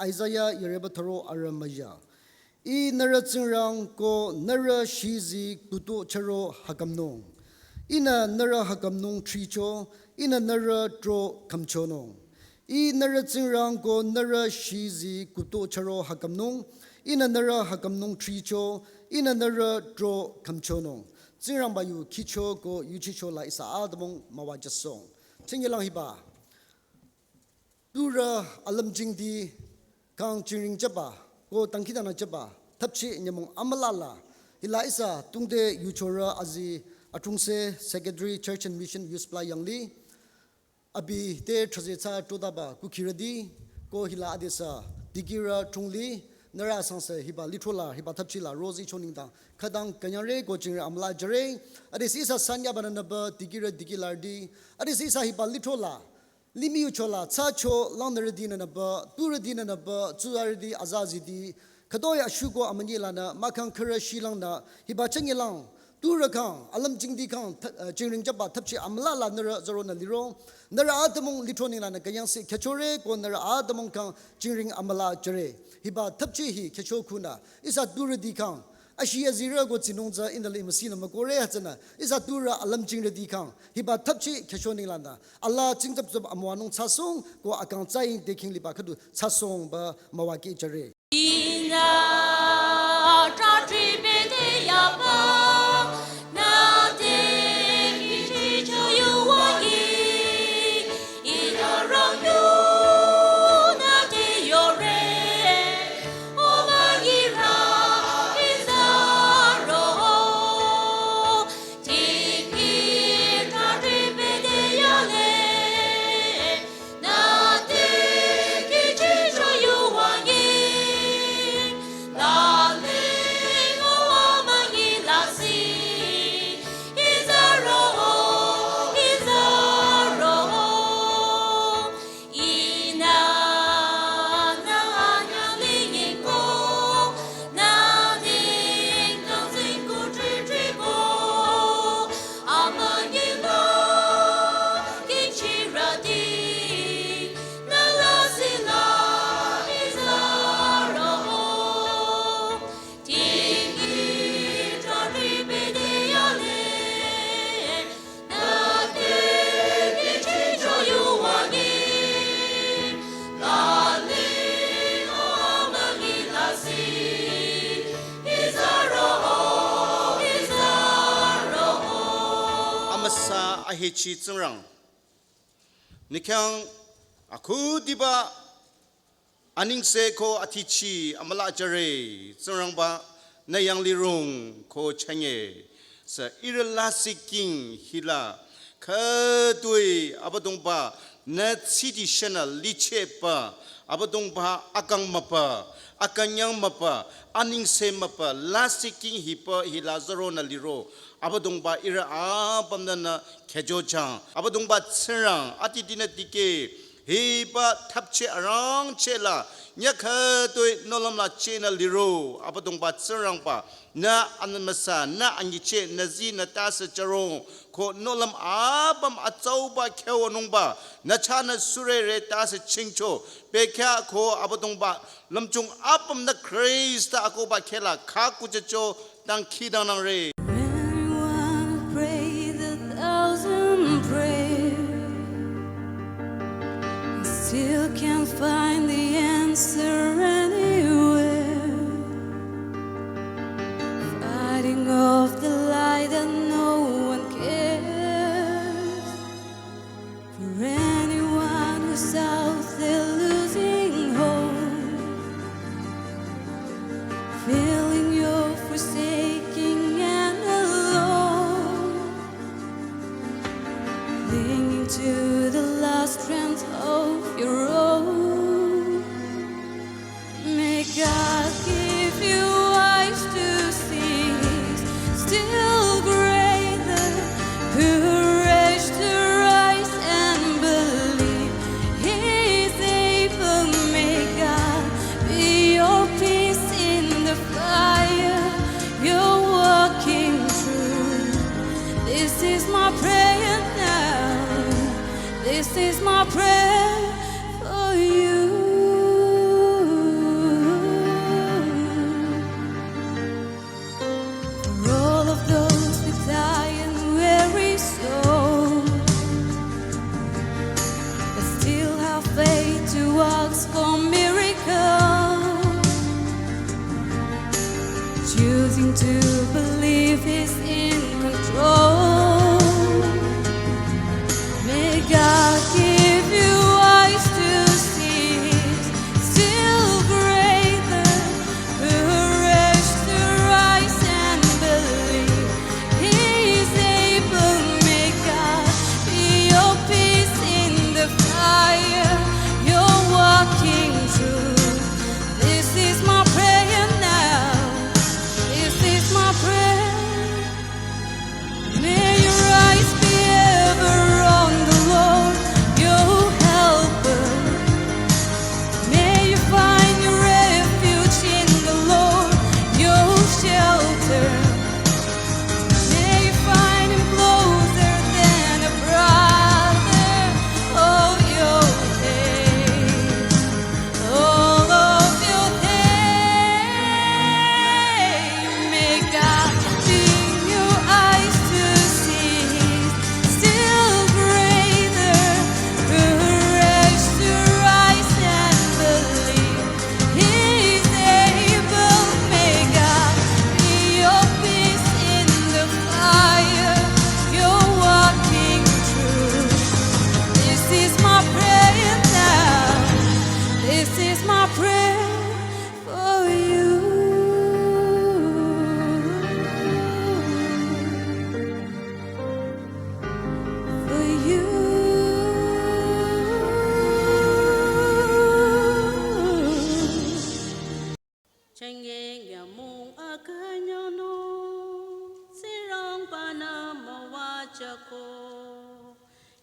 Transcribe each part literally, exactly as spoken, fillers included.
Isaiah yüreba tharo arü müya. Ih nührü Tsingrang ko nührü shizi kuto chüro hakamnung. Ihnü nührü hakamnung thricho, ihnü nührü tro kamchonung. Ih nührü Tsingrang ko nührü shizi kuto chüro hakamnung, ihnü nührü hakamnung thricho, ihnü nührü tro kamchonung. Tsingrangba yu khicho ko yuchicho la ihsa atümung müwajüsong. Chingilang hiba. Turü alümjingdi kang jingring jüba, ko dangkhidangnang jüba, thapchi nyümong amüla la, hila ihsa tungde yuchorü azi atrungse Secretary Church and Mission Youth Supply yangli, abi te thraze tsa trodaba kukhirüti, ko hila adesü dikehrü trungli, nührü sangse hiba lithro la, hiba thapchi la, rozi choningdang, khütang künyangre ko jingring amüla jüre, adesü ihsa sanyaba nünüba dikehrü dikehlarüti, adesü ihsa hiba lithro la, limih yucho la, tsacho langnürüti nünüba, turüti nünüba, tsurüti, azaziti, khütoi ashuko amünyi lanü, mahkhang khürü shilangnü, hiba chengilang, turü kang, alümjingdi kang, tha-, eh, jingring jüba thapchi amüla la nührü zaronü liro, nührü atümung lithro ninglanü künyangse khyüchore ko nührü atümung kang jingring amüla jüre. Hiba thapchi hi khyücho khunü, ihsa turüti kang, ashi azirü ko tsinung tsü ihnü le müsinü mükore hütsünü, ihsa turü alümjingrüti kang, hiba thapchi khyücho ninglanü, ala tsingtsap tsap amüwanung thsasong, ko akang tsaying dekhing liba khüdu thsasong ba müwakeh jüre. Ina tratri bete yaba, na te kichi cho yuwangi, ina rang yu na te yore, o ma ira izaro. Amüsa ahechi Tsingrang. Nü khyang akhudiba anengse ko athichi amüla jüre Tsingrangba nü yanglirong ko chünye. Sü ihrü lasih king hila khütoi Abüdongba nü tsidi shenü lichehba Abüdongba akang müpa, akünyang müpa, anengse müpa, lasih king hiba hila zaronü liro, Abüdongba ihrü apümnü nü khyüjojang, Abüdongba Tsingrang, atitinü dikeh, hiba thapche arangcheh la, nyüh khütoi nohlüm la chehnü liro, Abüdongba Tsingrangba, nü amüsa, nü anyicheh, nü zi, nü tase chürong, ko nohlüm apüm atsauba khyüwünungba, nü chahnü sürere tase chingcho, bekhyah ko Abüdongba, lümchung apümnü Khrista akohba khehla, khakhuchehcho, dangkhidangnangre. Anyone who prays a thousand prayers and still can't find the answer anywhere. Fighting off the light that no one cares. For anyone who's out there losing hope, feeling you're forsaken and To believe He's in control. May God give you eyes to see, still greater, courage to rise and believe. He's able, may God be your peace in the fire you're walking through. This is my prayer now. This is my prayer. May your eyes be ever on the Lord, your helper. May you find your refuge in the Lord, your shelter. May you find Him closer than a brother all your days. All of your days, may God be your eyes to see, still greater, courage to rise and believe. He's able, may God be your peace in the fire you're walking through. This is my prayer now. This is my prayer for you. For you. Chenge nyümong akünyangnung, Tsingrangba-nü müwajüko.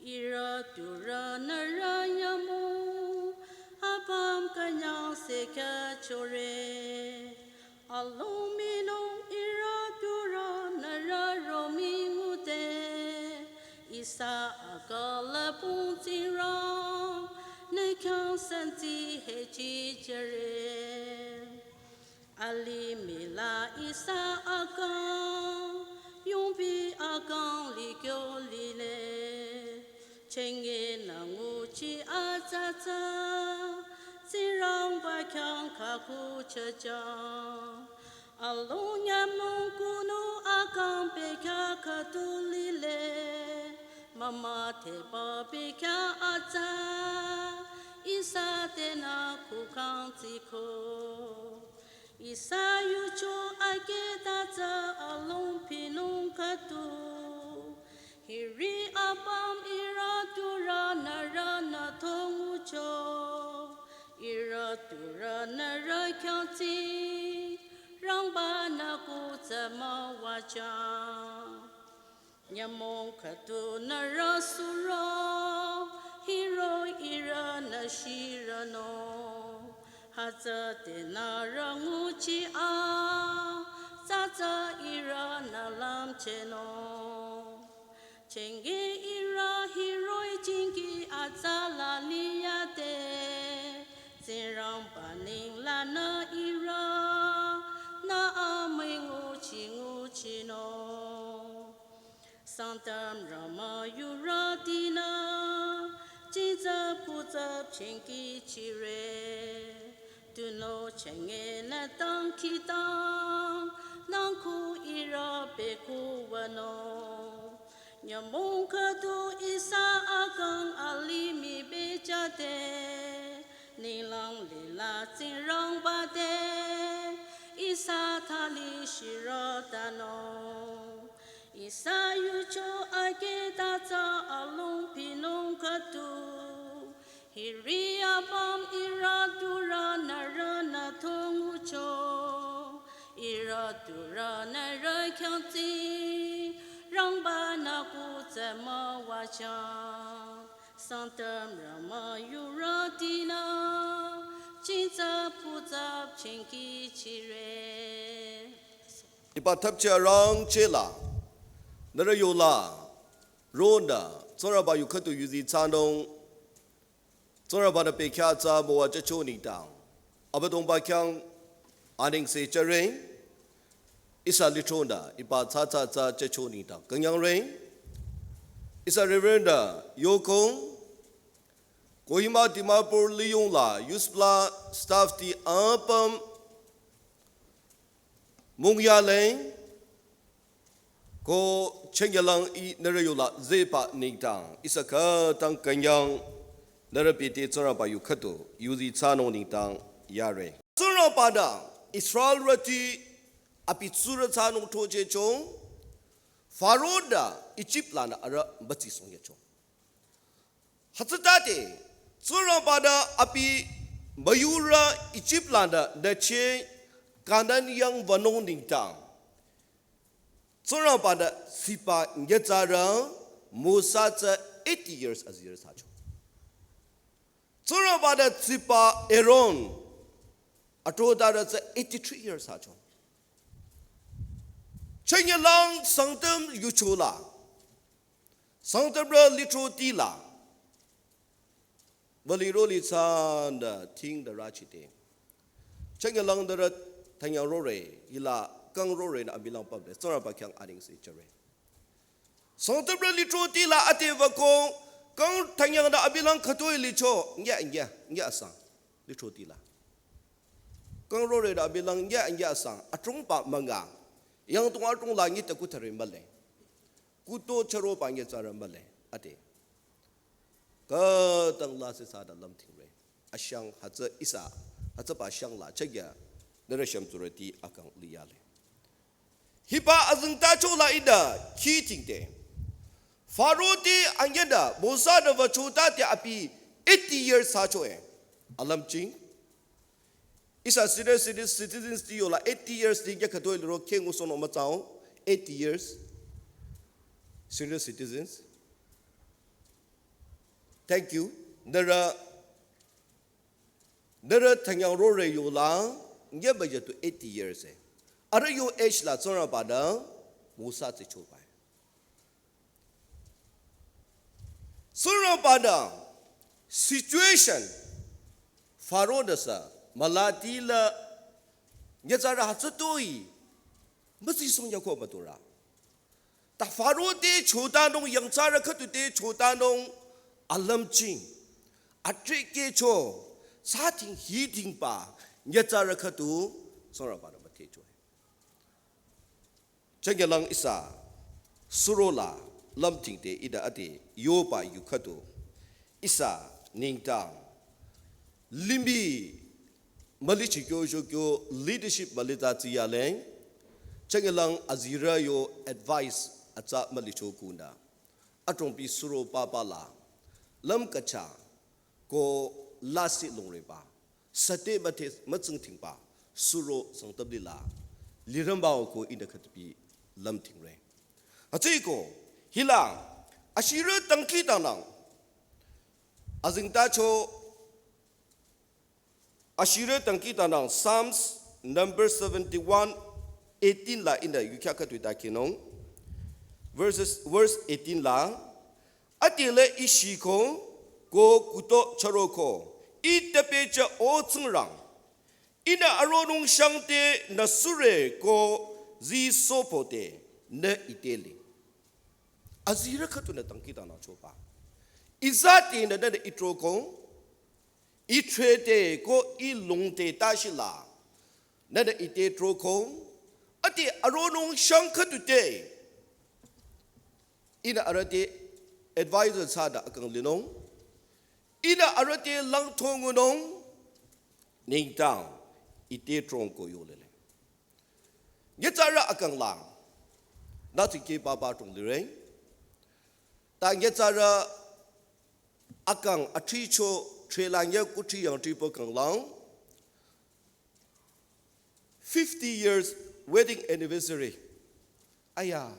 Ihrü turü nührü nyümong apüm künyangse khyüchore. Alung minung ihrü turü nührü romih ngude. Ihsa akang la pung Tsingrang, nü khyang santi hechi jüre. Alimih la ihsa akang, yungpi akang li kyo lile. Chenge nü nguchi atsatsa, Tsingrangba khyang khakhu chüjang. Alung nyümong kunu akang bekhyah khüdu lile. Mama teba bekhyah atsa, ihsa tenü kukhang tsiko. Ihsa yucho aketa tsü alung pinung khüdu. Hiri apüm ihrü turü nührünü thongucho. Ihrü turü nührü khyang Tsingrangba-nü kutsü müwajüng. Nyümong khüdu nührü suro, hiroh-i ihrünü shiranung. Hütsüde nührü nguchi atsatsa ihrünü lümchehnung. Chenge ihrü hiroh-i jingki atsa la liyade, Tsingrangba ninglangnü ihrünü amüi nguchi nguchinung. Sangtam rama yurütinü, jingtsap kutsap chengkichire. Tunüo chenge nü dangkhidangnang ku ihrü pekuwanung. Nyümong khüdu ihsa akang alimih bejüde. Ninglang lila Tsingrangba te, ihsa thali shiratanung. Ihsa yucho aketa tsü alung pinung khüdu. Hiri apüm ihrü turü nührünü thongucho. Ihrü turü nührü khyang Tsingrangba-nü kutsü müwajüng. Sangtam rama yurütinü, jingtsap kutsap chengkichire. Hiba thapchi arangcheh la, nührü yola, ronü, Tsingrangba yu khüdu yuzi thsanung, Tsingrangba-nü bekhyah atsa müwajücho nengdang. Abüdongba khyang anengse jüre, ihsa lithronü, hiba tsatsa tsü jücho nengdang. Künyangre, ihsa Reverend Yokong, Kohima Dimapur liyong la, youth la, staff ti apüm, Mung yale, ko chengyalang i nührü yola zehba nengdang, ihsa khütang künyang nührü bete Tsingrangba yu khüdu, yuzi thsanung nengdang yare. Tsingrangba-nü Israelrüti abi tsurü thsanung throchehcho, Faro-nü Ijip lanü arüh mütsisongyacho. Hütsütade, Tsingrangba-nü abi müyurü Ijip lanü nüche Kanan yang wünung nengdang, Tsingrangba-nü tsiba nyitsarü Mosa tsü eighty years azirü thsacho. Tsingrangba-nü tsiba Aaron atrodarü tsü eighty-three years thsacho. Chengyalang Sangtam yuchola, Sangtamrü lithrotila, wüliro li thsanü thingde rachide, chengyalang nührü thanyang rore, hila kang rore nü abilang püpde, Tsingrangba khyang anengse jüre. Sangtamrü lithrotila ate wüko, kang thanyangnü abilang khütoi licho, nya, nya, nya asang, lithrotila. Kang rore nü abilang nya, nya asang, adrongba münga, yangdong adrong la nyi te kuthare mühle. Kuto chüroba nyitsarü mühle, ade. Khütang lasih thsade lümthingre. Ashang hütsü ihsa, hütsüba shang la chegya, nührü shümtsurüti akang liyale. Hiba azengtachola ihnü khithingde, Faro te anyünü Mosa-nü wüchotade abi eighty years thsachoe. Alümching. Ihsa senior citi-, citizens ti yola eighty years ti kya khütoi liro khe ngusohnung mütsao, eighty years. Senior citizens. Thank you. Nührü, nührü thanyang rore yola, nyeba yetu eighty years e. Arüh yo age la Tsingrangba-nü Mosa tsichoba. Tsingrangba-nü situation Faro-nü sü mülatila nyitsarü hütsütoi mütsisongyako müdurü. Ta Faro te chotanung, yangthsarü khüdu te chotanung, alümching, atrikehcho, thsathing hithingba nyitsarü khüdu Tsingrangba-nü müdhecho. Chengyalang ihsa surola lümthingde ihnü ade yoba yu khüdu ihsa nengdang limih mülichi kyo sho kyo leadership mülita tsiyale, chengyalang azirü yo advice atsa mülicho kunü, adrongpi suro papa la lümkücha ko lasih lungreba, süte müthe mütsingdhingba suro Sangtam lila lirümbao ko ihnü khütoi lümthingre. Hütsüeko hila ashirü dangkhidangnang azengtacho, ashirü dangkhidangnang Psalms number seventy-one eighteen la ihnü yukhyah khütoi dakhinung. Verses, verse eighteen la, adela ih shiko ko kuto chüroko, ih tüpehjü O Tsingrang, ihnü aronung shang te nü sure ko zisohpo te nü ite li. Azirü khüdunü dangkhidangnangchoba. Ih zati nü nünü ih troko, ih thre te ko ih lung te tashila nünü ite troko, ade aronung shang khüdu te ihnü arüh te advisor thsade akang linung, ihnü arüh te langthongunung, nengdang ite trong ko yolele. Nyitsarü akang la nü tikeh papa trong lireng. Ta nyitsarü akang athricho threlang ya kuthri yang thripo kanglang fifty years wedding anniversary. Aya,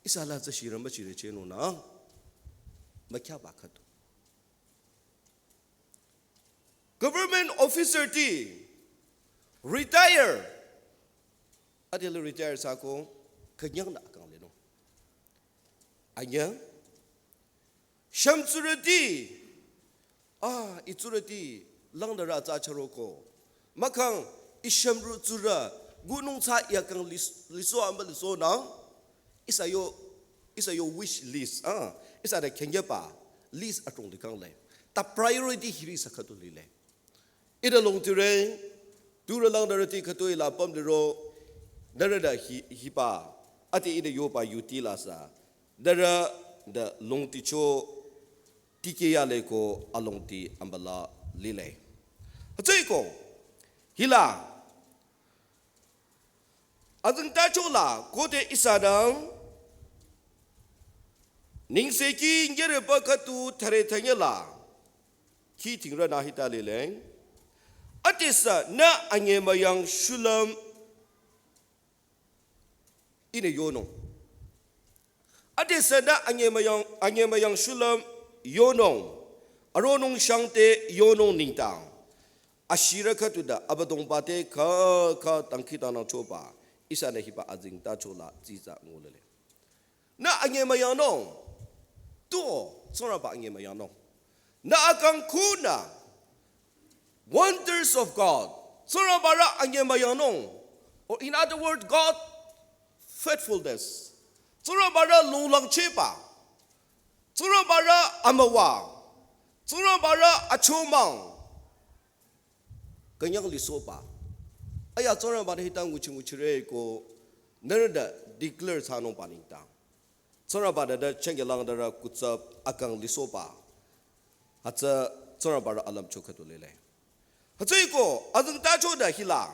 ihsa la tsü shirü müchire chenunü mükhyaba khüdu. Government officer ti retire. Adela retire thsako künyangnü akang linung. Anyüh, shümtsurüti, ah, itsurüti langnürü atsa chüroko, mahkhang ih shümtsurü gunung thsa yakang lis-, lisoh amülisohnü, ihsa yo, ihsa yo wish list, ah, ihsa de khengyaba list adrong likangle. Ta priority hiri sa khüdu lile. Ihnü longtire, turü langnürüti khütoi la püm liro, Nührü da hi, hiba, ati ide yoba yuti la sa. Nührü da longti cho tikeh yale ko alongti ambala lile. Hütsüeko, hila, azengtacho la, khode ihsa dang, nengsekhi nyereba khüdu thare thanye la, khi thingrü nü hita lile. Adesü nü anyemüyang shulüm ine yonung. Adesü nü anyemüyang, anyemüyang shulüm yonung. Aronung shangte yonung nengdang. Ashirü khüdu da Abüdongba te kha, kha dangkhidangnangchoba. Ihsanü hiba azengtacho la tsitsa ngulele. Nü anyemüyangnung. Tuo, Tsingrangba anyemüyangnung. Nü akang khunü. Wonders of God. Tsingrangba rü anyemüyangnung. Or in other words, God faithfulness. Tsingrangba rü lunglangchehba. Tsingrangba rü amüwa. Tsingrangba rü achomang. Künyang lisohba. Aya Tsingrangba nü hitang nguchi nguchire ko nührü da declare thsanungba nengdang. Tsingrangba nü da chengkelang da rü kutsap akang lisohba. Hütsü Tsingrangba rü alümcho khüdu lile. Hütsüeko, azengtacho da hila.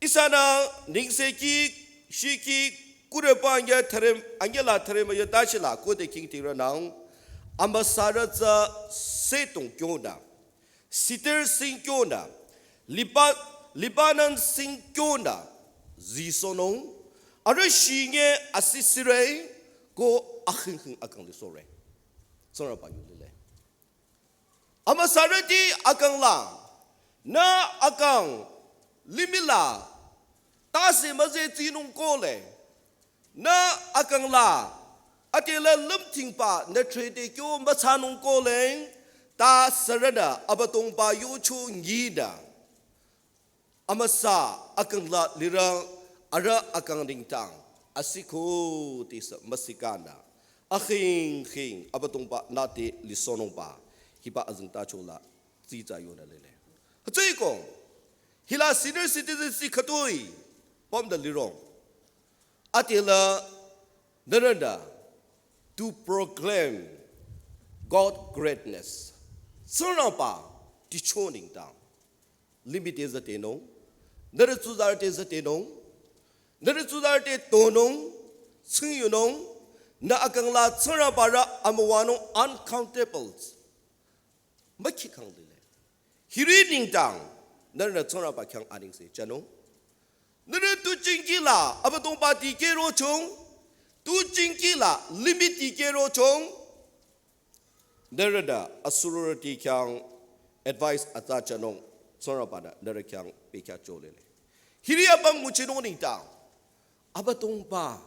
Ihsanü nengsekhi, shikhi, kureba anye thare, anye la thare müya tashi la khode khingti rünang. Amüsarü tsü sedrong kyonü. Cedar sing kyonü, Liba-, Lebanon sing kyonü, zisohnung, arüh shinge asisire ko akhingkhing akang lisohre. Tsingrangba yu lile. Amüsarüti akang la, nü akang limih la, tase müze tsinung kohle. Nü akang la, adela lümthingba nü trede kyo müthsanung kohle, ta sürünü Abüdongba yucho nyinü. Amüsa akang la lirang arüh akang nengdang, asiko tisa müsikanü. Akhingkhing Abüdongba nü te lisohnungba, hiba azengtacho la tsitsa yonü lile. Hütsüeko, hila senior citizen si khütoi, pom da lirong. Adela nührü da to proclaim God greatness. Tsingrangba dicho nengdang. Limih te zatenung. Nührü tsuzarü te zatenung. Nührü tsuzarü te tonung. Tsingyunung. Nü akang la Tsingrangba rü amüwanung uncountable. Mükhi kang lile. Hiri nengdang, nührünü Tsingrangba khyang anengse thsanung. Nührü tu jingki la, Abüdongba dikehrochong, tu jingki la, limih dikehrochong. Nührü da asurorüti khyang advice atsa thsanung, Tsingrangba nü nührü khyang pekya cholele. Hiri apüm nguchinung nengdang, Abüdongba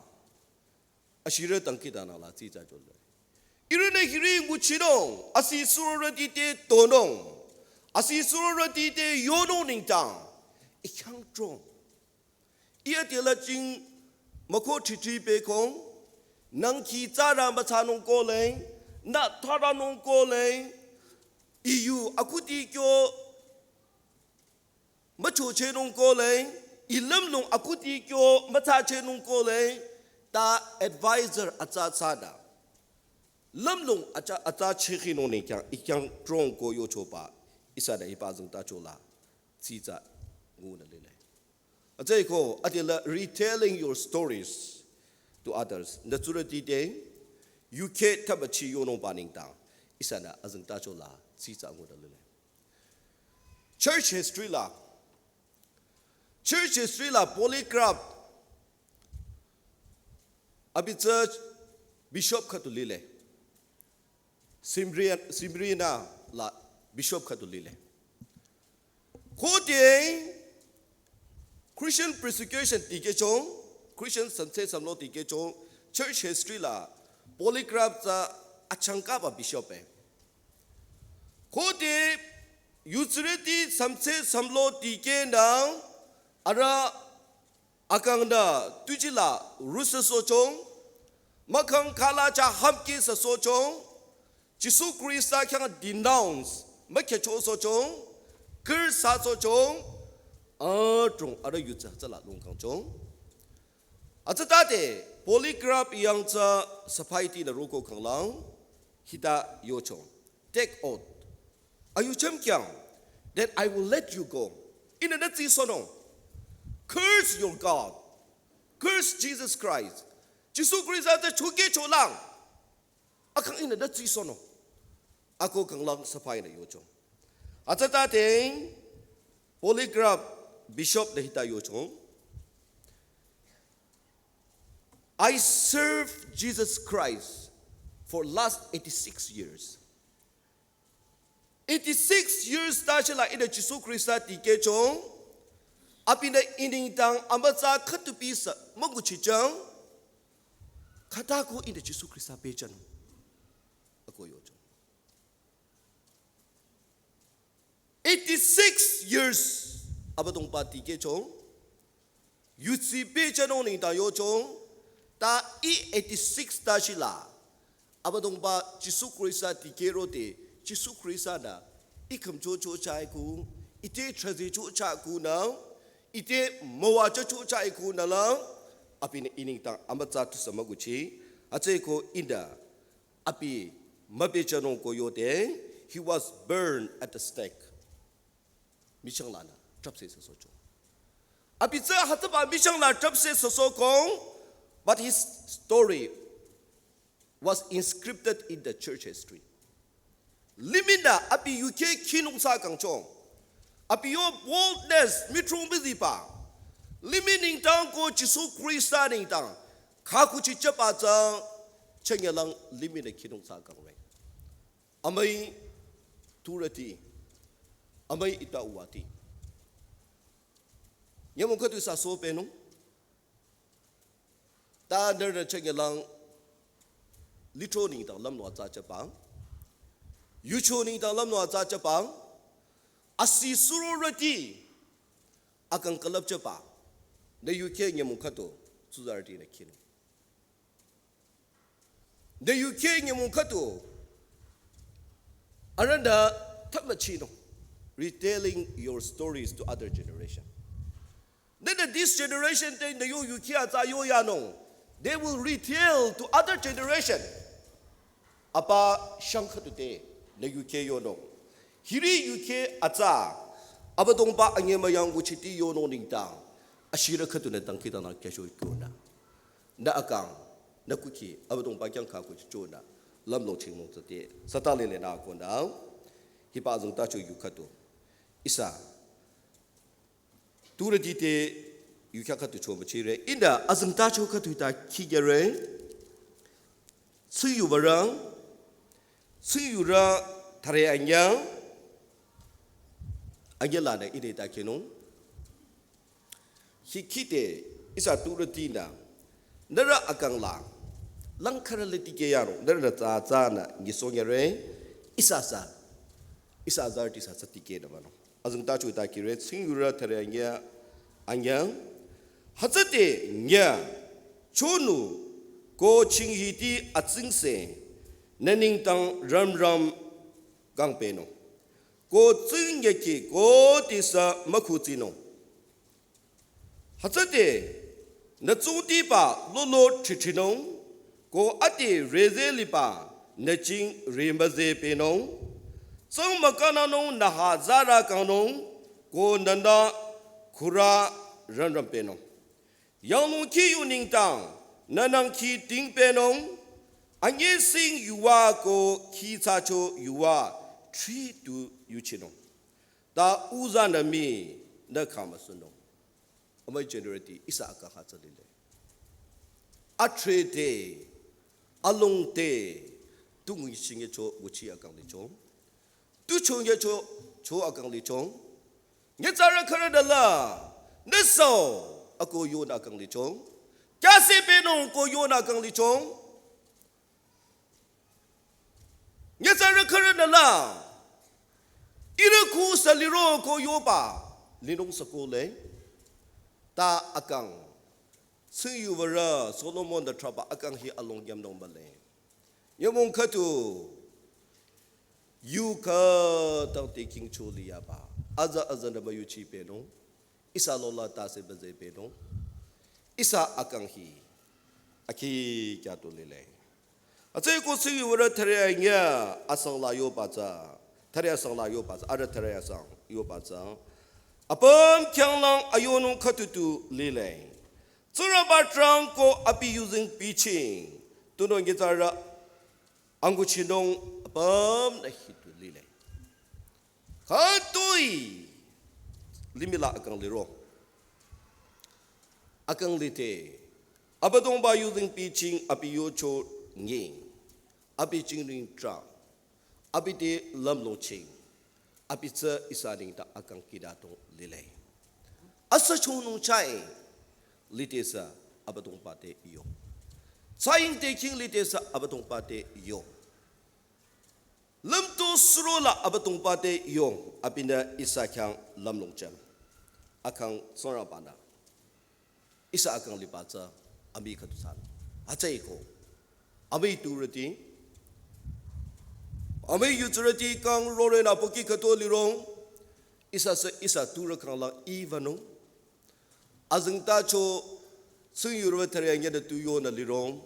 ashirü dangkhidangnang la tsitsa jole. Ihrünü hiri nguchinung, asi surorüti te tonung, asi surorüti te yonung nengdang, I khyang trong. Iya tela jing mükho thrithi pekong, nang khi tsara müthsanung kohle, nü tharanung kohle, I yu akhuti kyo, müchochehnung kohle, I lümlong akhuti kyo müthsachehnung kohle, ta advisor atsa tsada. Lümlong atsa, atsa chehkhinung nengdang, I khyang trong ko yochoba, ihsa da hiba azengtacho la, tsitsa ngunü lile. Hütsüeko, adela retelling your stories to others. Nü tsurüti te, yukheh thabachi yonungba nengdang, ihsa da azengtacho la, tsitsa ngunü lile. Church history la, church history la Polycarp, abi tsü bishop khüdu lile. Smyrna, Smyrna la bishop khüdu lile. Khode Christian persecution dikehchong, Christian samtse samlo dikehchong, church history la Polycarp tsü achangkaba bishop e. Khode yutsürüti samtse samlo dikehnang arüh akang nü tuji la rüsüsohchong, mahkhang khala cha hamki süsohchong, Jisu Khrista khyang denounce, mükhecho sohchong, kür süsohchong, adrong arüh yutsü tsüla longkangchong. Atsütade polygraph yangtsü sapaiti nü roko kanglang hita yocho. Take oath. Ayucham kyang, then I will let you go. Ihnü nü tsisono. Curse your God. Curse Jesus Christ. Jisu Krista te chuke cholang. Akang ihnü nü tsisono. Ako kanglang sapai nü yocho. Atsütade polygraph bishop nü hita yocho. I serve Jesus Christ for last eighty-six years. Eighty-six years ta shila ihnü Jisu Krista tikecho. Abinü inengdang amütsa khütupi sa münguchichang. Khütako ihnü Jisu Krista pehchan. Ako yocho. Eighty-six years Abüdongba tikecho. Yutsi pehchanung nengdang yocho. Ta ih eighty-six ta shila. Abüdongba Jisu Krista tikehrote, Jisu Krista nü ih khümchocho chaiku, ite trazicho chaku nü, ite müwachocho chaiku nü la, abinü inengdang amütsa tusa münguchi, atsüko ihnü, abi müpehchanung ko yode, he was burned at the stake. Michang lanü trapse süsocho. Abi tsü hütsüba michang la trapse süsoko, but his story was inscripted in the church history. Limih nü abi yuke khinung sa kangcho. Abi yo boldness mitrung biziba. Limih nengdang ko Jisu Krista nengdang. Khakuchi chapa tsü chengelang limih nü khinung sa kangre. Amai turüti, amai ita uwati. Nyümong khüdu sa so penung. Ta nührü chengelang litro nengdang lümnü atsa chapang. Yucho nengdang lümnü atsa chapang. Asi surorüti akang külüp chapa. Nü yuke nyümong khüdu tsuzarüti nü khinung. Nü yuke nyümong khüdu. Aranda thapmachinung. Retelling your stories to other generation. Then the, this generation te nü yo yuke atsa yoyanung. They will retell to other generation. Apa shang khüdu te nü yuke yonung. Hiri yuke atsa. Abüdongba anyemüyang nguchiti yonung nengdang. Ashirü khüdu nü dangkhidangnang kyasho kyonü. Nü akang, nü kuki, Abüdongba khyang khakuchichonü, lümlong chinglong tsüte, sata lele nü konü, hiba azengtacho yu khüdu. Ihsa, turüti te yu khyang khüdu cho müchire, ihnü azengtacho khüdu ta khigere, tsingyubarü, tsingyurü thare anyüh, anyüh lanü ihnü ta khinung. Hi khide ihsa turütinü, nührü akang la, langkharü le tikeh yaro, nührü tsü tsünü nyisoh nyere, ihsa sü, ihsa azarüti sü tsü tikehnü mano. Azengtacho ta kire, tsingyurü thare anyüh, anyüh, hütsüde nyüh, chonu, ko chinghiti atsingse, nü nengdang ramram kangpehnung. Ko tsingnyeki ko tisa mükhutsinung. Hütsüde, nü tsungtiba lolo thriphrinung, ko ade rezeliba nü ching rimüze pehnung, tsang mükananung nü hazarü kangnung, ko nünü khürü ranram pehnung. Yanglung khiyu nengdang, nü nang khi tingpehnung, anyesing yuva ko khi thsacho yuva thri tu yuchinung. Ta uzanü mi nü khamüsunung. Amai generate ihsa akang hütsü lile. Athre te, along te, tungi chinge cho, wuchi akang licho. Tu cho nge cho, cho akang licho. Nyitsarü khürü nü la, nü so, ako yonü akang licho. Kyase pehnung ko yonü akang licho. Nyitsarü khürü nü la, ihrü khu sü liro ko yoba, linung sü ko le, ta akang, tsingyubarü Solomon nü traba akang hi along yamnung male. Nyümong khüdu, yu khütang te khingcho liyaba, aza aza nü müyuchi pehnung, ihsa lola tase baze pehnung, ihsa akang hi, Aki kya tu lile. Atse ko si wara thare anya asang la yo pa tsa. Thare asang la yo pa tsa. Ara thare asang yo pa tsa. Apam kyang lang ayonung khatutu lile. Tsura ba trang ko abi using piching. Tunong gitara angu chinong apam na hitu lile. Khatoi limih la akang liro. Akang lite. Abüdongba yuzeng piching abi yocho nying. Abi chingring tra. Abi te lamlo ching. Abi tsü ihsa nengdang akang kida tong lile. Asa chonung chai. Lite sa Abüdongba te yo. Saying te king lite sa Abüdongba te yo. Lamto suro la Abüdongba te yong abinü ihsa khyang lamlong chang. Akang Tsingrangba nü ihsa akang liba tsü ami khatu san. Atse ko. Ami turüti. Ami yuturüti kang rore na poki khatu lirong. Ihsa se ihsa turü kang lang i vanung. Azengtacho tsing yurwa thare anya da tu yo na lirong,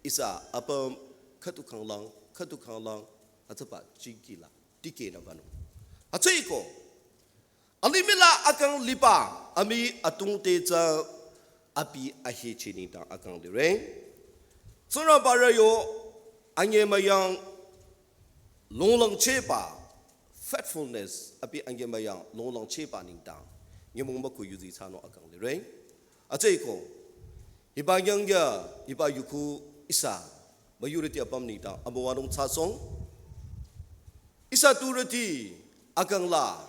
ihsa apam khatu kang lang, khatu kang lang, atsapa chingki la, tike na vanung. Atse ko, alimih la akang liba, ami atung te tsü, abi ahi chini ta akang lireng. Tsingrangba ra yo, anye mayang, longlang cheba, faithfulness, abi ange mayang, longlang cheba nengdang, nyemong maku yuzi tsano akang lireng. Atse ko, hiba nyang ya, hiba yuku ihsa, majority apam nengdang, amowanung tsasong. Ihsa turüti, akang la,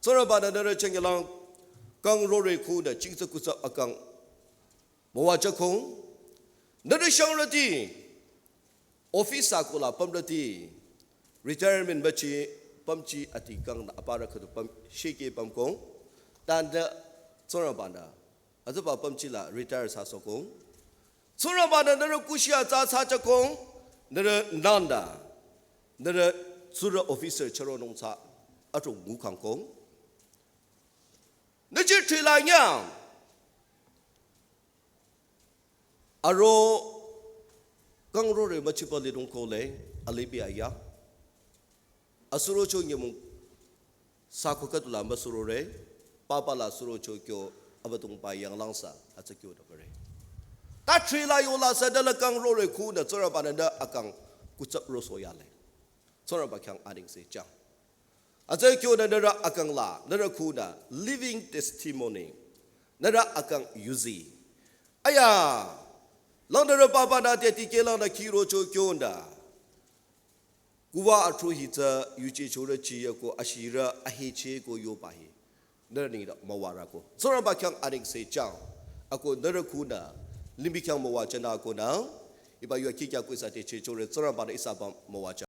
Tsingrangba nü nührü chengyalang, kang rore ku da, chingsa kusa akang, mowa chakong, nührü shangrüti, office sa kula pamrüti, retirement bachi, pamchi ati kang na apara khatu pam, sheke pam kong, tanda, Tsingrangba nü, azaba pamchi la retire sa sokong, Tsingrangba nü nührü kushia tsa tsa chakong, nührü nanda, nührü tsura officer charo nong tsa, atro ngu kang kong. Nüchi trila nyang, aro kang rore machipa lidong ko le, alibi aya. Asuro cho nyemong sako katula masuro re, papa la suro cho kyo, Abüdongba yang lang sa, atsa kyo da bare. Ta trila yo la sa da la kang rore ku na Tsingrangba nü nü akang kutsap ro so ya le. Tsingrangba khyang aning se chang. Atsa kyo na nührü akang la, nührü ku na living testimony. Nührü akang yuzi. Aya, lang nührü papa nü te tike lang nü kiro cho kyo na. Kuwa atro hi tsü yuche chorü chi ya ko ashirü aheche ko yo pa hi. Nührü nengdang mawara ko. Tsingrangba khyang aning se chang. Ako nührü ku na, limih khyang mawa chana ko na. Iba yo kikya ko ihsa te che chore, Tsingrangba nü ihsa ba mawa cha.